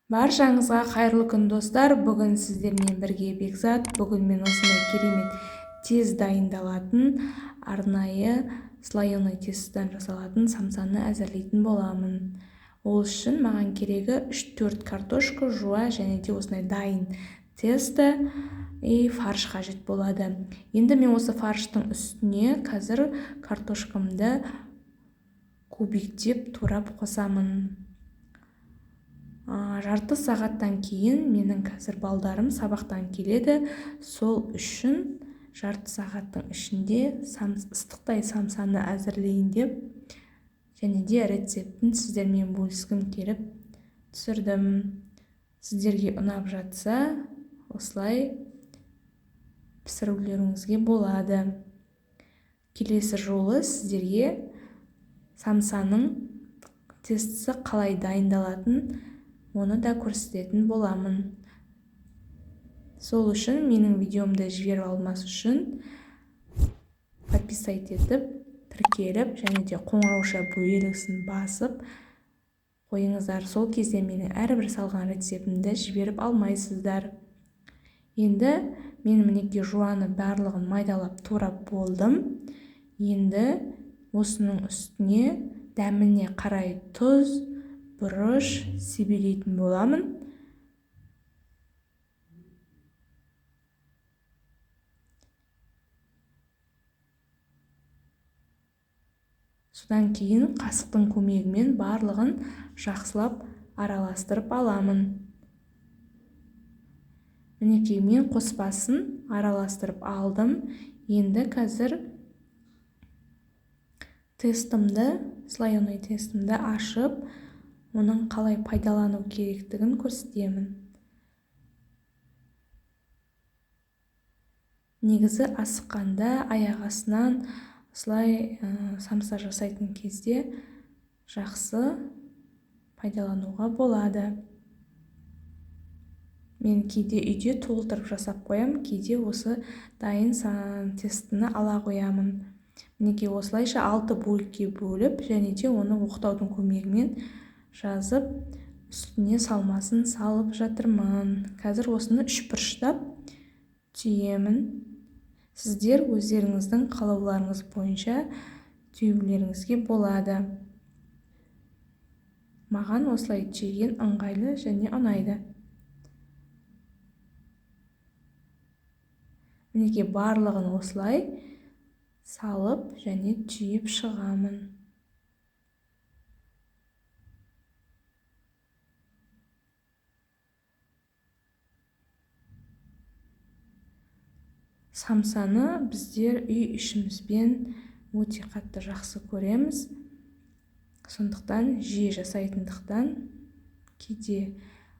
Баршаңызға қайырлы күн, достар! Бүгін сіздермен бірге Бекзат. Бүгін мен осындай керемет тез дайындалатын, арнайы слоеный тестодан жасалатын самсаны әзірлейтін боламын. Ол үшін маған керегі 3-4 картошка, жуа және де осындай дайын тесто и фарш қажет болады. Енді мен осы фарштың үстіне қазір картошкамды кубиктеп турап қосамын. Жарты сағаттан кейін менің қазір балдарым сабақтан келеді. Сол үшін жарты сағаттың ішінде ыстықтай самсаны әзірлейін деп және де рецептін сіздермен бөліскім келіп түсірдім. Сіздерге ұнап жатса, осылай пісірулеріңізге болады. Келесі жолы сіздерге самсаның тестісі қалай дайындалатын, оны да көрсететін боламын. Сол үшін менің видеомды жіберіп алмас үшін подписать етіп, тіркеліп және де қоңырауша белгісін басып қойыңыздар. Сол кезде менің әрбір салған рецептімді жіберіп алмайсыздар. Енді мен мінекей жуаны барлығын майдалап турап болдым. Енді осының үстіне дәміне қарай тұз, бұрыш себелейтін боламын. Содан кейін қасықтың көмегімен барлығын жақсылап араластырып аламын. Мінекей мен қоспасын араластырып алдым. Енді қазір тестімді, слоеный тестімді ашып, оның қалай пайдалану керектігін көрсетемін. Негізі асыққанда аяқ астынан осылай самса жасайтын кезде жақсы пайдалануға болады. Мен кейде үйде толтырып жасап қоямын, кейде осы дайын тестіні ала қоямын. Мінекей осылайша 6 бөлікке бөліп және де оны оқтаудың көмегімен жазып, үстіне салмасын салып жатырмын. Қазір осыны үш бұрыштап түйемін. Сіздер өздеріңіздің қалауларыңыз бойынша түюлеріңізге болады. Маған осылай түйген ыңғайлы және ұнайды. Мінекей барлығын осылай салып және түйіп шығамын. Самсаны біздер үй ішімізбен өте қатты жақсы көреміз. Сондықтан жиі жасайтындықтан кейде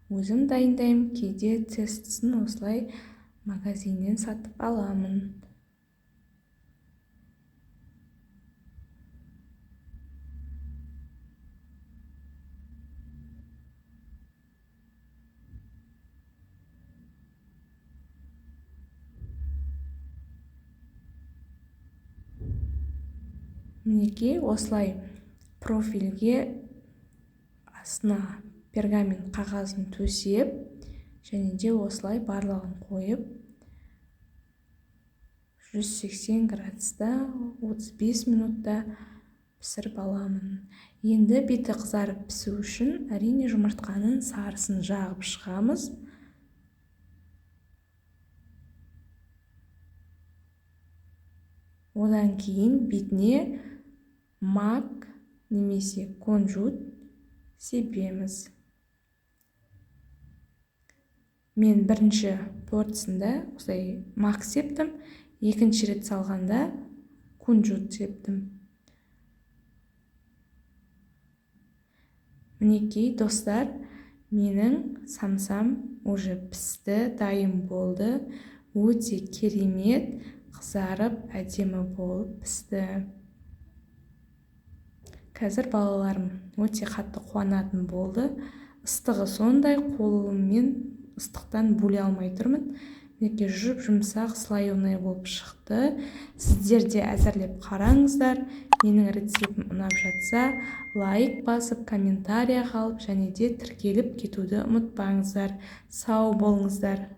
өзім дайындаймын, кейде тестісін осылай магазиннен сатып аламын. Мінекей осылай профильге астына пергамент қағазын төсеп және де осылай барлығын қойып 180 градуста 35 минутта пісіріп аламын. Енді беті қызарып пісу үшін әрине жұмыртқаның сарысын жағып шығамыз. Одан кейін бетіне мак немесе кунжут себеміз. Мен бірінші порциясында осылай мак септім, екінші рет салғанда кунжут септім. Мінекей достар, менің самсам уже пісті, дайын болды. Өте керемет қызарып, әдемі болып пісті. Қазір балаларым өте қатты қуанатын болды. Ыстығы сондай, қолыммен ыстықтан бөле алмай тұрмын. Мінекей, жұп-жұмсақ, слоеный болып шықты. Сіздер де әзірлеп қараңыздар. Менің рецептім ұнап жатса, лайк басып, комментарий қалып және де тіркеліп кетуді ұмытпаңыздар. Сау болыңыздар!